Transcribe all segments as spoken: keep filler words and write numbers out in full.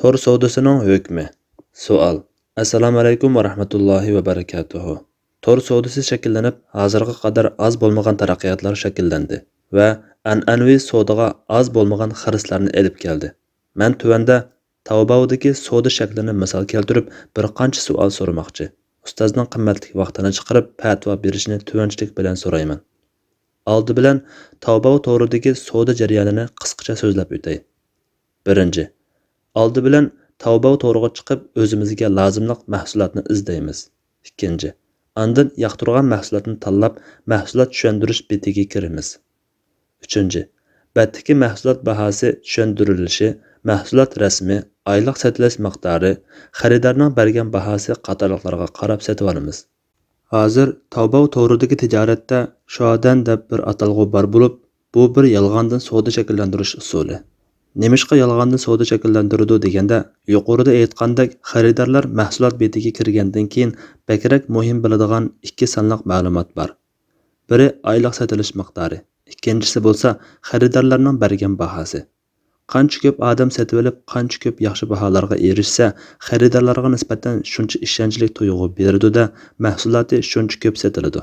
تور سودىسىنىڭ ھۆكمى. سوئال. ئەسسالامۇئەلەيكۇم ۋە رەھمەتۇللاھى ۋە بەرىكاتۇھۇ. تور سودىسى شەكىللىنىپ، ھازىرغا قەدەر ئاز بولمىغان تەرەققىياتلار شەكىللەندى ۋە ئەنئەنىۋى سودىغا ئاز بولمىغان خىرىسلارنى ئېلىپ كەلدى. مەن تۆۋەندە تاۋباۋدىكى سودا شەكلىنى مىسال كەلتۈرۈپ، بىر قانچە سوئال سورىماقچى. ئۇستازنىڭ قىممەتلىك ۋاقتىنى چىقىرىپ، پەتىۋا بېرىشىنى تۆۋەنچىلىك بىلەن سورايمەن. ئالدى بىلەن تاۋباۋ تورىدىكى سودا جەريانىنى قىسقىچە سۆزلەپ ئۆتەي. بىرىنچى، ئالدى بىلەن تاۋباۋ تورىغا چىقىپ، ئۆزىمىزگە لازىملىق مەھسۇلاتنى ئىزدەيمىز. ئىككىنچى، ئاندىن ياقتۇرغان مەھسۇلاتنى تاللاپ، مەھسۇلات چۈشەندۈرۈش بېتىگە كىرىمىز. ئۈچىنچى، بەتتىكى مەھسۇلات باھاسى چۈشەندۈرۈلۈشى، مەھسۇلات رەسىمى، ئايلىق سېتىلىش مىقدارى، خېرىدارنىڭ بەرگەن باھاسى قاتارلىقلارغا قاراپ سېتىۋالىمىز. ھازىر تاۋباۋ تورىدىكى تىجارەتتە شۇئادەن دەپ بىر ئاتالغۇ بار بولۇپ، بۇ بىر يالغاندىن سودا شەكىللەندۈرۈش ئۇسۇلى. نېمىشقا يالغاندىن سودا شەكىللەندۈرىدۇ دېگەندە، يۇقىرىدا ئېيتقاندەك، خېرىدارلار مەھسۇلات بېتىگە كىرگەندىن كېيىن بەكرەك مۇھىم بىلىدىغان ئىككى سانلىق مەلۇمات بار. بىرى ئايلىق سېتىلىش مىقدارى، ئىككىنچىسى بولسا خېرىدارلارنىڭ بەرگەن باھاسى. قانچە كۆپ ئادەم سېتىۋېلىپ، قانچە كۆپ ياخشى باھالارغا ئېرىشسە، خېرىدارلارغا نىسبەتەن شۇنچە ئىشەنچلىك تۇيغۇ بېرىدۇ-دە، مەھسۇلاتى شۇنچە كۆپ سېتىلىدۇ.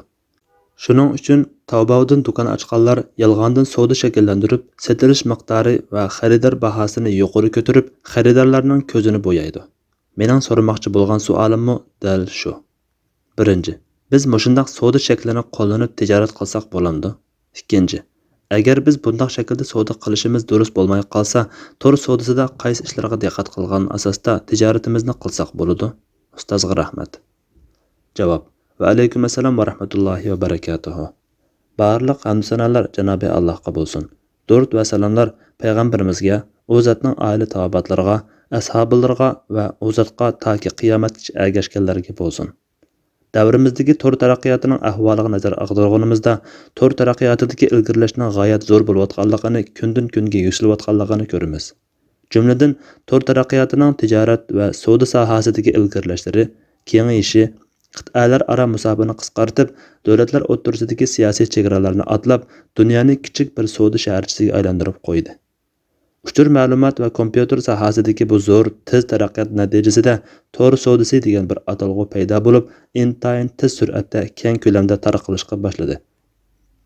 شۇنىڭ ئۈچۈن تاۋباۋدىن دۇكان ئاچقانلار يالغاندىن سودا شەكىللەندۈرۈپ، سېتىلىش مىقدارى ۋە خېرىدار باھاسىنى يۇقىرى كۆتۈرۈپ، خېرىدارلارنىڭ كۆزىنى بويايدۇ. مېنىڭ سورىماقچى بولغان سوئالىممۇ دەل شۇ. بىرىنچى، بىز مۇشۇنداق سودا شەكلىنى قوللىنىپ تىجارەت قىلساق بولامدۇ؟ ئىككىنچى، ئەگەر بىز بۇنداق شەكىلدە سودا قىلىشىمىز دۇرۇس بولماي قالسا، تور سودىسىدا قايسى ئىشلارغا دىققەت قىلغان ئاساستا تىجارىتىمىزنى قىلساق بولىدۇ؟ ئۇستازغا رەھمەت. جاۋاب. ۋەئەلەيكۇم ئەسسالام ۋە رەھمەتۇللاھى ۋە بەرىكاتۇھۇ. بارلىق ھەمدۇ سانالار جانابى ئاللاھقا بولسۇن. دۇرۇت ۋە سالاملار پەيغەمبىرىمىزگە، ئۇ زاتنىڭ ئائىلە تاۋابىئاتلىرىغا، ئەسھابىلىرىغا ۋە ئۇ زاتقا تاكى قىيامەتكىچە ئەگەشكەنلەرگە بولسۇن. دەۋرىمىزدىكى تور تەرەققىياتىنىڭ ئەھۋالىغا نەزەر ئاغدۇرغىنىمىزدا، تور تەرەققىياتىدىكى ئىلگىرىلەشنىڭ غايەت زور بولۇۋاتقانلىقىنى، كۈندىن-كۈنگە يۈكسىلىۋاتقانلىقىنى كۆرىمىز. جۈملىدىن، تور تەرەققىياتىنىڭ تىجارەت ۋە سودا ساھەسىدىكى ئىلگىرىلەشلىرى، كېڭىيىشى، قىتئەلەر ئارا مۇساپىنى قىسقارتىپ، دۆلەتلەر ئوتتۇرىسىدىكى سىياسىي چېگرالارنى ئاتلاپ، دۇنيانى كىچىك بىر سودا شەھەرچىسىگە ئايلاندۇرۇپ قويدى. ئۇچۇر مەلۇمات ۋە كومپيۇتېر ساھەسىدىكى بۇ زور، تېز تەرەققىيات نەتىجىسىدە تور سودىسى دېگەن بىر ئاتالغۇ پەيدا بولۇپ، ئىنتايىن تېز سۈرئەتتە كەڭ كۆلەمدە تارقىلىشقا باشلىدى.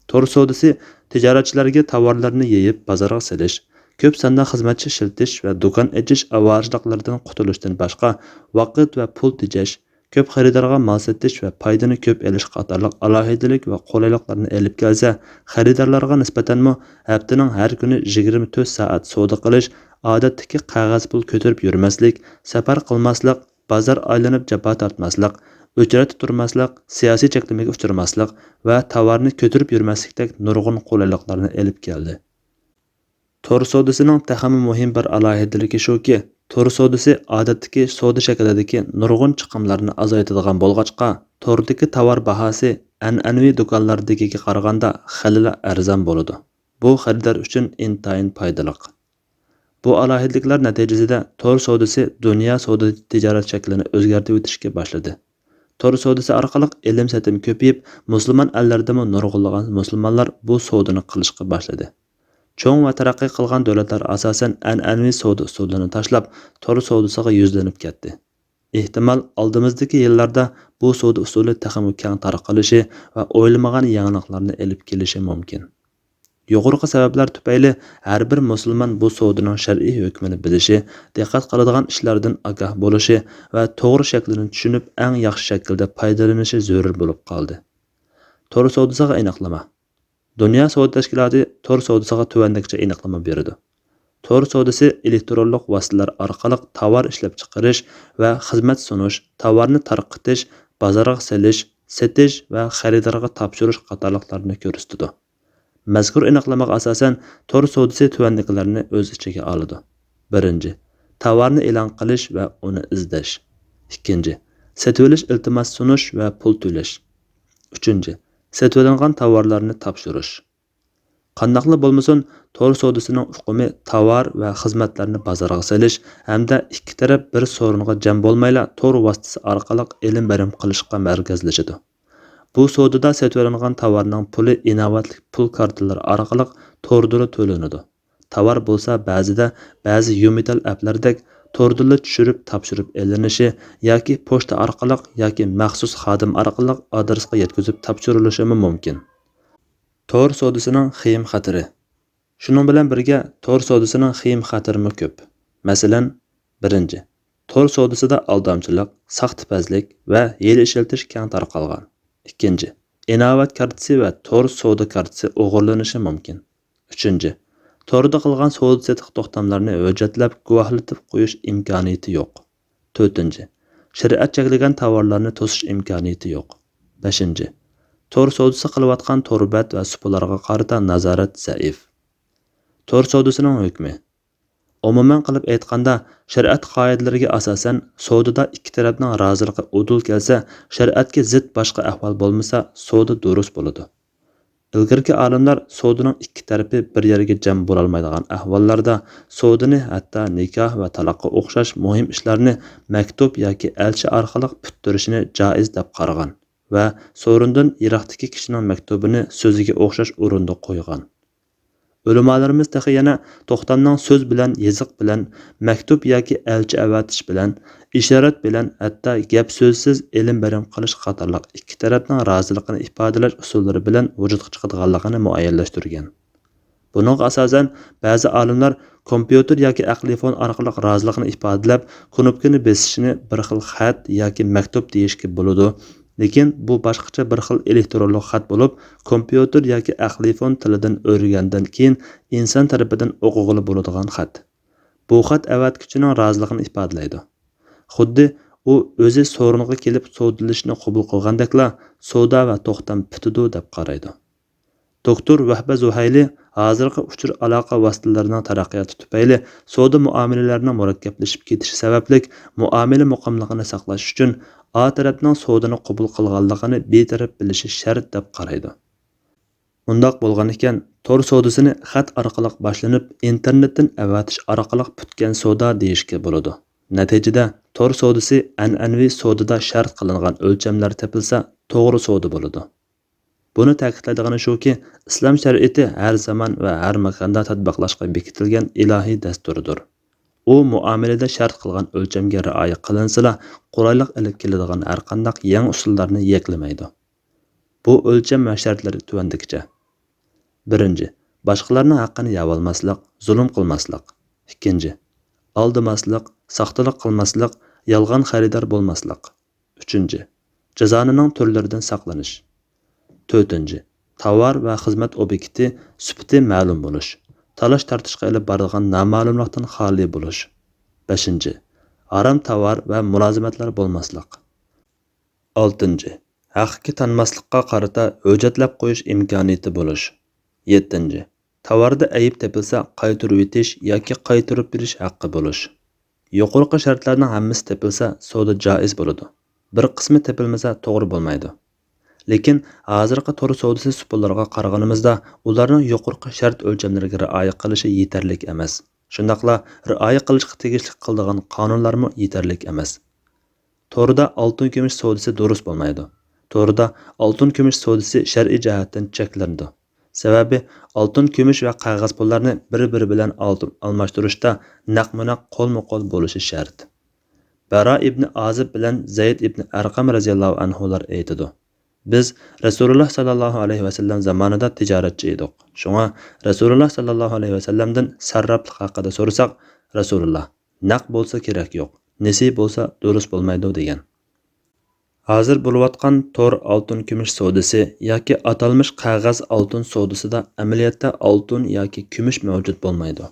تور سودىسى تىجارەتچىلەرگە تاۋارلىرىنى يېيىپ بازارغا سېلىش، كۆپ ساندا خىزمەتچى ئىشلىتىش ۋە دۇكان ئېچىش ئاۋارىچىلىكلىرىدىن قۇتۇلۇشتىن باشقا، ۋاقىت ۋە پۇل تېجەش، كۆپ خېرىدارغا مال سېتىش ۋە پايدىنى كۆپ ئېلىش قاتارلىق ئالاھىدىلىك ۋە قولايلىقلارنى ئېلىپ كەلسە، خېرىدارلارغا نىسبەتەنمۇ ھەپتىنىڭ ھەر كۈنى يىگىرمە تۆت سائەت سودا قىلىش، ئادەتتىكى قەغەز پۇل كۆتۈرۈپ يۈرمەسلىك، سەپەر قىلماسلىق، بازار ئايلىنىپ جاپا تارتماسلىق، ئۆچرەتتە تۇرماسلىق، سىياسىي چەكلىمىگە ئۇچرىماسلىق ۋە تاۋارنى كۆتۈرۈپ يۈرمەسلىكتەك نۇرغۇن قولايلىقلارنى ئېلىپ كەلدى. تور سودىسىنىڭ تېخىمۇ مۇھىم بىر ئالاھىدىلىكى شۇكى، تور سودىسى ئادەتتىكى سودا شەكلىدىكى نۇرغۇن چىقىملارنى ئازايتىدىغان بولغاچقا، توردىكى تاۋار باھاسى ئەنئەنىۋى دۇكانلاردىكىگە قارىغاندا خېلىلا ئەرزان بولىدۇ. بۇ خېرىدار ئۈچۈن ئىنتايىن پايدىلىق. بۇ ئالاھىدىلىكلەر نەتىجىسىدە تور سودىسى دۇنيا سودا تىجارەت شەكلىنى ئۆزگەرتىۋېتىشكە باشلىدى. تور سودىسى ئارقىلىق ئېلىم-سېتىم كۆپىيىپ، مۇسۇلمان ئەللەردىمۇ نۇرغۇنلىغان مۇسۇلمانلار بۇ سودىنى قىلىشقا باشلىدى. چوڭ ۋە تەرەققىي قىلغان دۆلەتلەر ئاساسەن ئەنئەنىۋى سودا ئۇسۇلىنى تاشلاپ، تور سودىسىغا يۈزلىنىپ كەتتى. ئېھتىمال، ئالدىمىزدىكى يىللاردا بۇ سودا ئۇسۇلى تېخىمۇ كەڭ تارقىلىشى ۋە ئويلىمىغان يېڭىلىقلارنى ئېلىپ كېلىشى مۇمكىن. يۇقىرىقى سەۋەبلەر تۈپەيلى ھەر بىر مۇسۇلمان بۇ سودىنىڭ شەرئىي ھۆكمىنى بىلىشى، دىققەت قىلىدىغان ئىشلاردىن ئاگاھ بولۇشى ۋە توغرا شەكلىنى چۈشىنىپ، ئەڭ ياخشى شەكىلدە پايدىلىنىشى زۆرۈر بولۇپ قالدى. تور سودىسىغا ئېنىقلىما. دۇنيا سودا تەشكىلاتى تور سودىسىغا تۆۋەندىكىچە ئېنىقلىما بېرىدۇ. تور سودىسى ئېلېكترونلۇق ۋاسىتىلەر ئارقىلىق تاۋار ئىشلەپچىقىرىش ۋە خىزمەت سۇنۇش، تاۋارنى تارقىتىش، بازارغا سېلىش، سېتىش ۋە خېرىدارغا تاپشۇرۇش قاتارلىقلارنى كۆرسىتىدۇ. مەزكۇر ئېنىقلىمىغا ئاساسەن، تور سودىسى تۆۋەندىكىلەرنى ئۆز ئىچىگە ئالىدۇ. بىرىنچى، تاۋارنى ئېلان قىلىش ۋە ئۇنى ئىزدەش. ئىككىنچى، سېتىۋېلىش ئىلتىماس سۇنۇش ۋە پۇل تۆلەش. ئۈچىنچى، سېتىۋېلىنغان تاۋارلارنى تاپشۇرۇش. قانداقلا بولمىسۇن، تور سودىسىنىڭ ئۇقۇمى تاۋار ۋە خىزمەتلەرنى بازارغا سېلىش ھەمدە ئىككى تەرەپ بىر سورۇنغا جەم بولمايلا تور ۋاسىتىسى ئارقىلىق ئېلىم-بېرىم قىلىشقا مەركەزلىشىدۇ. بۇ سودىدا سېتىۋېلىنغان تاۋارنىڭ پۇلى ئىناۋەتلىك پۇل كارتىلىرى ئارقىلىق توردىلا تۆلىنىدۇ. تاۋار بولسا بەزىدە بەزى يۇمىتال ئەپلەردەك توردىنلا چۈشۈرۈپ تاپشۇرۇپ ئېلىنىشى ياكى پوچتا ئارقىلىق ياكى مەخسۇس خادىم ئارقىلىق ئادرېسقا يەتكۈزۈپ تاپشۇرۇلۇشىمۇ مۇمكىن. تور سودىسىنىڭ خېيىم خەتىرى. شۇنىڭ بىلەن بىرگە، تور سودىسىنىڭ خېيىم خەتىرىمۇ كۆپ. مەسىلەن، بىرىنچى، تور سودىسىدا ئالدامچىلىق، ساختىپەزلىك ۋە ھىيلە ئىشلىتىش كەڭ تارقالغان. ئىككىنچى، ئىناۋەت كارتىسى ۋە تور سودا كارتىسى ئوغرىلىنىشى مۇمكىن. ئۈچىنچى، توردا قىلغان سودا-سېتىق توختاملارنى ھۆججەتلەپ گۇۋاھلىتىپ قويۇش ئىمكانىيىتى يوق. تۆتىنچى، شەرىئەت چەكلىگەن تاۋارلارنى توسۇش ئىمكانىيىتى يوق. بەشىنچى، تور سودىسى قىلىۋاتقان تور بەت ۋە سۇپىلارغا قارىتا نازارەت زەئىپ. تور سودىسىنىڭ ھۆكمى. ئومۇمەن قىلىپ ئېيتقاندا، شەرىئەت قائىدىلىرىگە ئاساسەن، سودىدا ئىككى تەرەپنىڭ رازىلىقى ئۇدۇل كەلسە، شەرىئەتكە زىت باشقا ئەھۋال بولمىسا، سودا دۇرۇس بولىدۇ. ئىلگىرىكى ئالىملار سودىنىڭ ئىككى تەرىپى بىر يەرگە جەم بولالمايدىغان ئەھۋاللاردا سودىنى ھەتتا نىكاھ ۋە تالاققا ئوخشاش مۇھىم ئىشلارنى مەكتۇپ ياكى ئەلچى ئارقىلىق پۈتتۈرۈشنى جائىز دەپ قارىغان ۋە سورۇندىن يىراقتىكى كىشىنىڭ مەكتۇبىنى سۆزىگە ئوخشاش ئورۇندا قويغان. ئۆلىمالىرىمىز تېخى يەنە توختامنىڭ سۆز بىلەن، يېزىق بىلەن، مەكتۇپ ياكى ئەلچى ئەۋەتىش بىلەن، ئىشارەت بىلەن، ھەتتا گەپ-سۆزسىز ئېلىم-بېرىم قىلىش قاتارلىق ئىككى تەرەپنىڭ رازىلىقىنى ئىپادىلەش ئۇسۇللىرى بىلەن ۋۇجۇدقا چىقىدىغانلىقىنى مۇئەييەنلەشتۈرگەن. بۇنىڭغا ئاساسەن، بەزى ئالىملار كومپيۇتېر ياكى ئەقلىي فون ئارقىلىق رازىلىقنى ئىپادىلەپ، كۇنۇپكىنى بېسىشنى بىر خىل خەت ياكى مەكتۇپ دېيىشكە بولىدۇ، لېكىن بۇ باشقىچە بىر خىل ئېلېكترونلۇق خەت بولۇپ، كومپيۇتېر ياكى ئەقلىي فون تىلىدىن ئۆرۈگەندىن كېيىن ئىنسان تەرىپىدىن ئوقۇغىلى بولىدىغان خەت. بۇ خەت ئەۋەتكۈچىنىڭ رازىلىقىنى ئىپادىلەيدۇ. خۇددى ئۇ ئۆزى سورۇنغا كېلىپ سودىلىشىشنى قوبۇل قىلغاندەكلا، سودا ۋە توختام پۈتىدۇ دەپ قارايدۇ. دوكتور ۋەھبە زۇھەيلى ھازىرقى ئۇچۇر ئالاقە ۋاسىتىلىرىنىڭ تەرەققىياتى تۈپەيلى سودا مۇئامىلىلەرنىڭ مۇرەككەپلىشىپ كېتىشى سەۋەبلىك مۇئامىلە مۇقىملىقىنى ساقلاش ئۈچۈن ئا تەرەپنىڭ سودىنى قوبۇل قىلغانلىقىنى ب تەرەپ بىلىشى شەرت دەپ قارايدۇ. مۇنداق بولغان ئىكەن، تور سودىسىنى خەت ئارقىلىق باشلىنىپ، ئىنتېرنېتتىن ئەۋەتىش ئارقىلىق پۈتكەن سودا دېيىشكە بولىدۇ. نەتىجىدە، تور سودىسى ئەنئەنىۋى سودىدا شەرت قىلىنغان ئۆلچەملەر تېپىلسا، توغرا سودا بولىدۇ. بۇنى تەكىتلەيدىغىنى شۇكى، ئىسلام شەرىئىتى ھەر زامان ۋە ھەر ماكاندا تەتبىقلاشقا بېكىتىلگەن ئىلاھىي دەستۇردۇر. ئۇ مۇئامىلىدە شەرت قىلغان ئۆلچەمگە رىئايە قىلىنسىلا، قولايلىق ئېلىپ كېلىدىغان ھەرقانداق يېڭى ئۇسۇللارنى يەكلىمەيدۇ. بۇ ئۆلچەم ۋە شەرتلەر تۆۋەندىكىچە. بىرىنچى، باشقىلارنىڭ ھەققىنى يەۋالماسلىق، زۇلۇم قىلماسلىق. ئىككىنچى، ئالدىماسلىق، ساختىلىق قىلماسلىق، يالغان خېرىدار بولماسلىق. ئۈچىنچى، جازانىنىڭ تۈرلىرىدىن ساقلىنىش. تۆتىنچى، تاۋار ۋە خىزمەت ئوبيېكتى سۈپىتى مەلۇم بولۇش، تالاش-تارتىشقا ئېلىپ بارىدىغان نامەلۇملۇقتىن خالىي بولۇش. بەشىنچى، ھارام تاۋار ۋە مۇلازىمەتلەر بولماسلىق. ئالتىنچى، ھەققە تانماسلىققا قارىتا ھۆججەتلەپ قويۇش ئىمكانىيىتى بولۇش. يەتتىنچى، تاۋاردا ئەيىب تېپىلسا قايتۇرۇۋېتىش ياكى قايتۇرۇپ بېرىش ھەققى بولۇش. يۇقىرىقى شەرتلەرنىڭ ھەممىسى تېپىلسا سودا جائىز بولىدۇ. بىر قىسمى تېپىلمىسا توغرا بولمايدۇ. لېكىن ھازىرقى تور سودىسى سۇپىلىرىغا قارىغىنىمىزدا ئۇلارنىڭ يۇقىرىقى شەرت ئۆلچەملىرىگە رىئايە قىلىشى يېتەرلىك ئەمەس. شۇنداقلا رىئايە قىلىشقا تېگىشلىك قىلىدىغان قانۇنلارمۇ يېتەرلىك ئەمەس. توردا ئالتۇن كۈمۈش سودىسى دۇرۇس بولمايدۇ. توردا ئالتۇن كۈمۈش سودىسى شەرئىي جەھەتتىن چەكلىنىدۇ. سەۋەبى، ئالتۇن كۈمۈش ۋە قەغەز پۇللارنى بىر-بىرى بىلەن ئالتۇن ئالماشتۇرۇشتا نەقمۇ نەق قولمۇ قول بولۇشى شەرت. بەرا ئىبنى ئازىب بىلەن زەيد ئىبنى ئەرقەم رەزىياللاھۇ ئەنھۇلار ئېيتىدۇ، بىز رەسۇلۇللا ساللاللاھۇ ئەلەيھى ۋەسەللەم زامانىدا تىجارەتچى ئىدۇق. شۇڭا رەسۇلۇللا ساللاللاھۇ ئەلەيھى ۋەسەللەمدىن سەرراپلىق ھەققىدە سورىساق، رەسۇلۇللا، نەق بولسا كېرەك يوق، نېسى بولسا دۇرۇس بولمايدۇ دېگەن. ھازىر بولۇۋاتقان تور ئالتۇن كۈمۈش سودىسى ياكى ئاتالمىش قەغەز ئالتۇن سودىسىدا ئەمەلىيەتتە ئالتۇن ياكى كۈمۈش مەۋجۇت بولمايدۇ.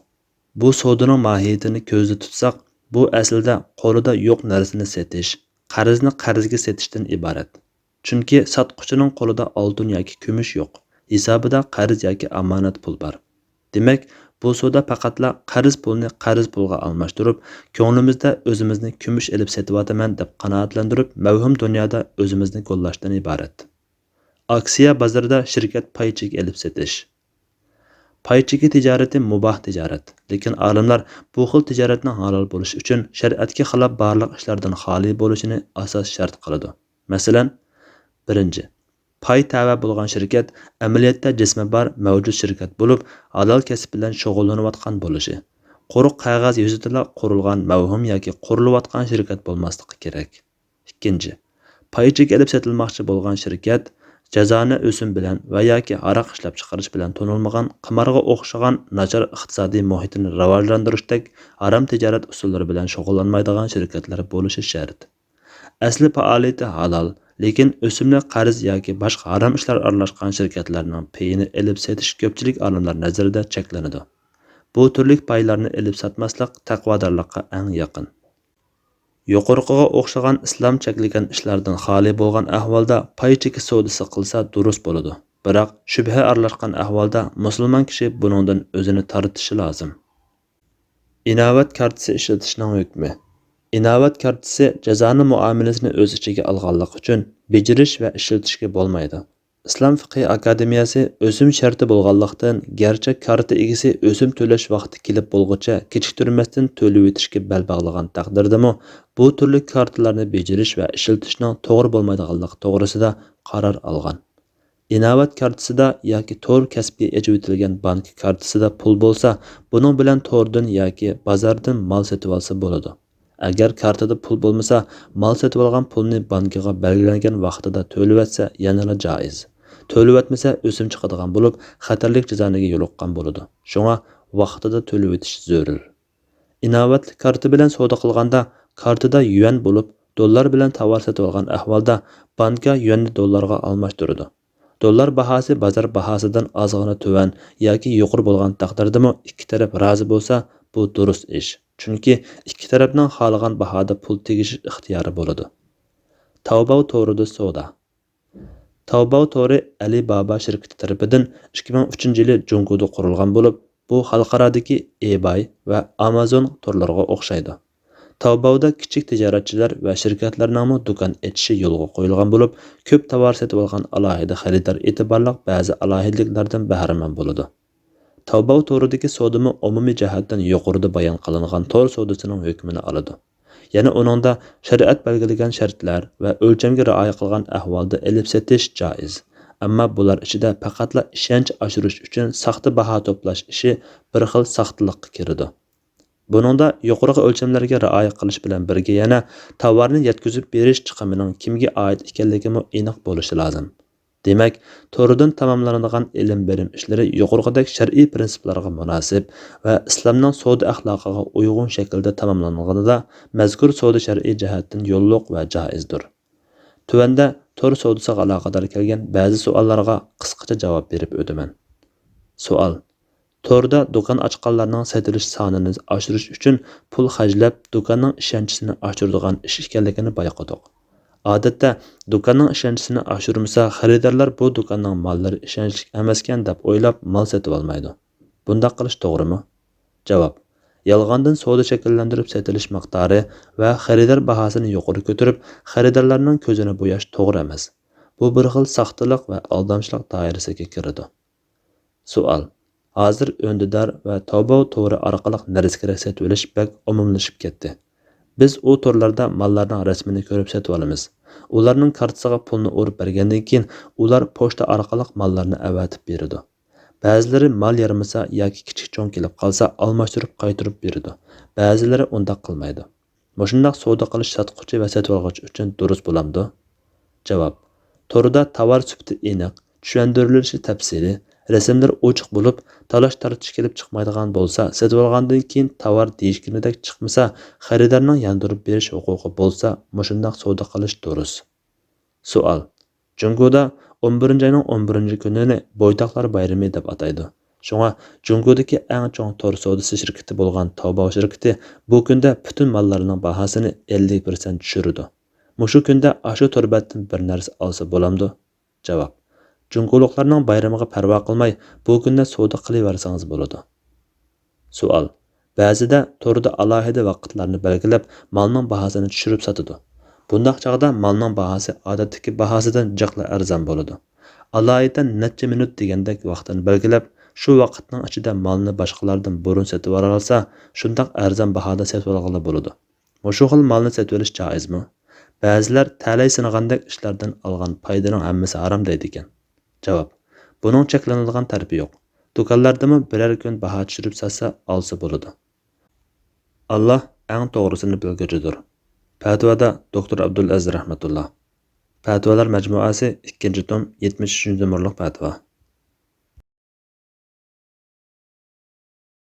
بۇ سودىنىڭ ماھىيىتىنى كۆزدە تۇتساق، بۇ ئەسلىدە قولىدا يوق نەرسىنى سېتىش، قەرزنى قەرزگە سېتىشتىن ئىبارەت. چۈنكى ساتقۇچىنىڭ قولىدا ئالتۇن ياكى كۈمۈش يوق، ھېسابىدا قەرز ياكى ئامانەت پۇل بار. دېمەك، بۇ سودا پەقەتلا قەرز پۇلنى قەرز پۇلغا ئالماشتۇرۇپ، كۆڭلىمىزدە ئۆزىمىزنى كۈمۈش ئېلىپ سېتىۋاتىمەن دەپ قانائەتلەندۈرۈپ، مەۋھۇم دۇنيادا ئۆزىمىزنى گوللاشتىن ئىبارەت. ئاكسىيە بازىرىدا شىركەت پاي چېكى ئېلىپ سېتىش. پاي چېكى تىجارىتى مۇباھ تىجارەت، لېكىن ئالىملار بۇ خىل تىجارەتنىڭ ھالال بولۇشى ئۈچۈن شەرىئەتكە خىلاپ بارلىق ئىشلاردىن خالىي بولۇشىنى ئاساس شەرت قىلىدۇ. مەسىلەن، بىرىنچى، پاي تەۋە بولغان شىركەت ئەمەلىيەتتە جىسمى بار مەۋجۇت شىركەت بولۇپ، ھالال كەسىپ بىلەن شۇغۇللىنىۋاتقان بولۇشى. قۇرۇق قەغەز يۈزىدىلا قۇرۇلغان مەۋھۇم ياكى قۇرۇلۇۋاتقان شىركەت بولماسلىقى كېرەك. ئىككىنچى، پاي چېكى ئېلىپ سېتىلماقچى بولغان شىركەت جازانە ئۆسۈم بىلەن ۋە ياكى ھاراق ئىشلەپچىقىرىش بىلەن تونۇلمىغان قىمارغا ئوخشىغان ناچار ئىقتىسادىي مۇھىتنى راۋاجلاندۇرۇشتەك ھارام تىجارەت ئۇسۇللىرى بىلەن شۇغۇللانمايدىغان شىركەتلەر بولۇشى شەرت. ئەسلى پائالىيىتى ھالال، لېكىن ئۆسۈملۈك قەرز ياكى باشقا ھارام ئىشلار ئارىلاشقان شىركەتلەرنىڭ پېيىنى ئېلىپ سېتىش كۆپچىلىك ئالىملار نەزىرىدە چەكلىنىدۇ. بۇ تۈرلۈك پايلارنى ئېلىپ ساتماسلىق تەقۋادارلىققا ئەڭ يېقىن. يۇقىرىقىغا ئوخشىغان ئىسلام چەكلىگەن ئىشلاردىن خالىي بولغان ئەھۋالدا پاي چېكى سودىسى قىلسا دۇرۇس بولىدۇ. بىراق، شۈبھە ئارىلاشقان ئەھۋالدا مۇسۇلمان كىشى بۇنىڭدىن ئۆزىنى تارتىشى لازىم. ئىناۋەت كارتىسى ئىشلىتىشنىڭ ھۆكمى. ئىناۋەت كارتىسى جازانە مۇئامىلىسىنى ئۆز ئىچىگە ئالغانلىقى ئۈچۈن بېجىرىش ۋە ئىشلىتىشكە بولمايدۇ. ئىسلام فىقھى ئاكادېمىيەسى ئۆسۈم شەرتى بولغانلىقتىن، گەرچە كارتا ئىگىسى ئۆسۈم تۆلەش ۋاقتى كېلىپ بولغۇچە كېچىكتۈرمەستىن تۆلىۋېتىشكە بەل باغلىغان تەقدىردىمۇ، بۇ تۈرلۈك كارتىلارنى بېجىرىش ۋە ئىشلىتىشنىڭ توغرا بولمايدىغانلىقى توغرىسىدا قارار ئالغان. ئىناۋەت كارتىسىدا ياكى تور كەسپىگە ئېچىۋېتىلگەن بانكا كارتىسىدا پۇل بولسا، بۇنىڭ بىلەن توردىن ياكى بازاردىن مال سېتىۋالسا بولىدۇ. ئەگەر كارتىدا پۇل بولمىسا، مال سېتىۋالغان پۇلنى بانكىغا بەلگىلەنگەن ۋاقتىدا تۆلىۋەتسە يەنىلا جائىز. تۆلىۋەتمىسە، ئۆسۈم چىقىدىغان بولۇپ، خەتەرلىك جازانىگە يولۇققان بولىدۇ. شۇڭا ۋاقتىدا تۆلىۋېتىش زۆرۈر. ئىناۋەتلىك كارتا بىلەن سودا قىلغاندا، كارتىدا يۈەن بولۇپ، دوللار بىلەن تاۋار سېتىۋالغان ئەھۋالدا، بانكا يۈەننى دوللارغا ئالماشتۇرىدۇ. دوللار باھاسى بازار باھاسىدىن ئازغىنە تۆۋەن ياكى يۇقىرى بولغان تەقدىردىمۇ ئىككى تەرەپ رازى بولسا، بۇ دۇرۇس ئىش. چۈنكى ئىككى تەرەپنىڭ خالىغان باھادا پۇل تېگىشىش ئىختىيارى بولىدۇ. تاۋباۋ تورىدا سودا. تاۋباۋ تورى ئەلى بابا شىركىتى تەرىپىدىن ئىككى مىڭ ئۈچىنچى يىلى جۇڭگودا قۇرۇلغان بولۇپ، بۇ خەلقئارادىكى ئېباي ۋە ئامازون تورلىرىغا ئوخشايدۇ. تاۋباۋدا كىچىك تىجارەتچىلەر ۋە شىركەتلەرنىڭمۇ دۇكان ئېچىشى يولغا قويۇلغان بولۇپ، كۆپ تاۋار سېتىۋالغان ئالاھىدە خېرىدار ئېتىبارلىق بەزى ئالاھىدىلىكلەردىن بەھرىمەن بولىدۇ. تاۋباۋ تورىدىكى سودىمۇ ئومۇمىي جەھەتتىن يۇقىرىدا بايان قىلىنغان تور سودىسىنىڭ ھۆكمىنى ئالىدۇ. يەنە ئۇنىڭدا شەرىئەت بەلگىلىگەن شەرتلەر ۋە ئۆلچەمگە رىئايە قىلغان ئەھۋالدا ئېلىپ سېتىش جائىز. ئەمما بۇلار ئىچىدە پەقەتلا ئىشەنچ ئاشۇرۇش ئۈچۈن ساختا باھا توپلاش ئىشى بىر خىل ساختىلىققا كىرىدۇ. بۇنىڭدا يۇقىرىقى ئۆلچەملەرگە رىئايە قىلىش بىلەن بىرگە يەنە تاۋارنى يەتكۈزۈپ بېرىش چىقىمىنىڭ كىمگە ئائىت ئىكەنلىكىمۇ ئېنىق بولۇشى لازىم. دېمەك، توردىن تاماملىنىدىغان ئېلىم بېرىم ئىشلىرى يۇقىرىقىدەك شەرئىي پىرىنسىپلارغا مۇناسىپ ۋە ئىسلامنىڭ سودا ئەخلاقىغا ئۇيغۇن شەكىلدە تاماملانغىنىدا، مەزكۇر سودا شەرئىي جەھەتتىن يوللۇق ۋە جائىزدۇر. تۆۋەندە تور سودىسىغا ئالاقىدار كەلگەن بەزى سوئاللارغا قىسقىچە جاۋاب بېرىپ ئۆتىمەن. سوئال: توردا دۇكان ئاچقانلارنىڭ سېتىلىش سانىنى ئاشۇرۇش ئۈچۈن پۇل خەجلەپ، دۇكاننىڭ ئىشەنچىسىنى ئاشۇرىدىغان ئىش ئىكەنلىكىنى بايقىدۇق. ئادەتتە، دۇكاننىڭ ئىشەنچىسىنى ئاشۇرمىسا، خېرىدارلار بۇ دۇكاننىڭ ماللىرى ئىشەنچلىك ئەمەسكەن دەپ ئويلاپ، مال سېتىۋالمايدۇ. بۇنداق قىلىش توغرىمۇ؟ جاۋاب: يالغاندىن سودا شەكىللەندۈرۈپ سېتىلىش مىقدارى ۋە خېرىدار باھاسىنى يۇقىرى كۆتۈرۈپ، خېرىدارلارنىڭ كۆزىنى بوياش توغرا ئەمەس. بۇ بىر خىل ساختىلىق ۋە ئالدامچىلىق دائىرىسىگە كىرىدۇ. سوئال: ھازىر ئۈندىدار ۋە تاۋباۋ تورى ئارقىلىق نەرسە-كېرەك سېتىۋېلىش بەك ئومۇملىشىپ كەتتى. بىز ئۇ تورلاردا ماللارنىڭ رەسىمىنى كۆرۈپ سېتىۋالىمىز. ئۇلارنىڭ كارتىسىغا پۇلنى ئۇرۇپ بەرگەندىن كېيىن، ئۇلار پوچتا ئارقىلىق ماللارنى ئەۋەتىپ بېرىدۇ. بەزىلىرى مال يارىمىسا ياكى كىچىك چوڭ كېلىپ قالسا، ئالماشتۇرۇپ قايتۇرۇپ بېرىدۇ. بەزىلىرى ئۇنداق قىلمايدۇ. مۇشۇنداق سودا قىلىش ساتقۇچى ۋە سېتىۋالغۇچى ئۈچۈن دۇرۇس بولامدۇ؟ جاۋاب: توردا تاۋار سۈپىتى ئېنىق، چۈشەندۈرۈلۈشى تەپسىلىي، رەسىملىرى ئوچۇق بولۇپ، تالاش-تارتىش كېلىپ چىقمايدىغان بولسا، سېتىۋالغاندىن كېيىن تاۋار دېيىشكىنىدەك چىقمىسا، خېرىدارنىڭ ياندۇرۇپ بېرىش ھوقۇقى بولسا، مۇشۇنداق سودا قىلىش دۇرۇس. سوئال: جۇڭگودا ئون بىرىنچى ئاينىڭ ئون بىرىنچى كۈنىنى بويتاقلار بايرىمى دەپ ئاتايدۇ. شۇڭا، جۇڭگودىكى ئەڭ چوڭ تور سودىسى شىركىتى بولغان تاۋباۋ شىركىتى بۇ كۈندە پۈتۈن ماللارنىڭ باھاسىنى ئەللىك پىرسەنت چۈشۈرىدۇ. مۇشۇ كۈندە ئاشۇ تور بەتتىن بىر نەرسە ئالسا بولامدۇ؟ جاۋاب: جۇڭگولۇقلارنىڭ بايرىمىغا پەرۋا قىلماي، بۇ كۈندە سودا قىلىۋەرسىڭىز بولىدۇ. سوئال: بەزىدە توردا ئالاھىدە ۋاقىتلارنى بەلگىلەپ، مالنىڭ باھاسىنى چۈشۈرۈپ ساتىدۇ. بۇنداق چاغدا مالنىڭ باھاسى ئادەتتىكى باھاسىدىن جىقلا ئەرزان بولىدۇ. ئالايىتەن نەچچە مىنۇت دېگەندەك ۋاقىتنى بەلگىلەپ، شۇ ۋاقىتنىڭ ئىچىدە مالنى باشقىلاردىن بۇرۇن سېتىۋالالىسا، شۇنداق ئەرزان باھادا سېتىۋالغىلى بولىدۇ. مۇشۇ خىل مالنى سېتىۋېلىش جائىزمۇ؟ بەزىلەر تەلەي سىنىغاندەك ئىشلاردىن ئالغان پايدىنىڭ ھەممىسى ھارام دەيدىكەن. جاۋاب: بۇنىڭ چەكلىنىدىغان تەرىپى يوق. دۇكانلاردىمۇ بىرەر كۈن باھا چۈشۈرۈپ ساتسا، ئالسا بولىدۇ. ئاللا ئەڭ توغرىسىنى بىلگۈچىدۇر. پەتىۋادا دوكتور ئابدۇلئەزىز رەھمەتۇللا. پەتىۋالار مەجمۇئەسى، ئىككىنچى توم، يەتمىش ئۈچىنچى نومۇرلۇق پەتىۋا.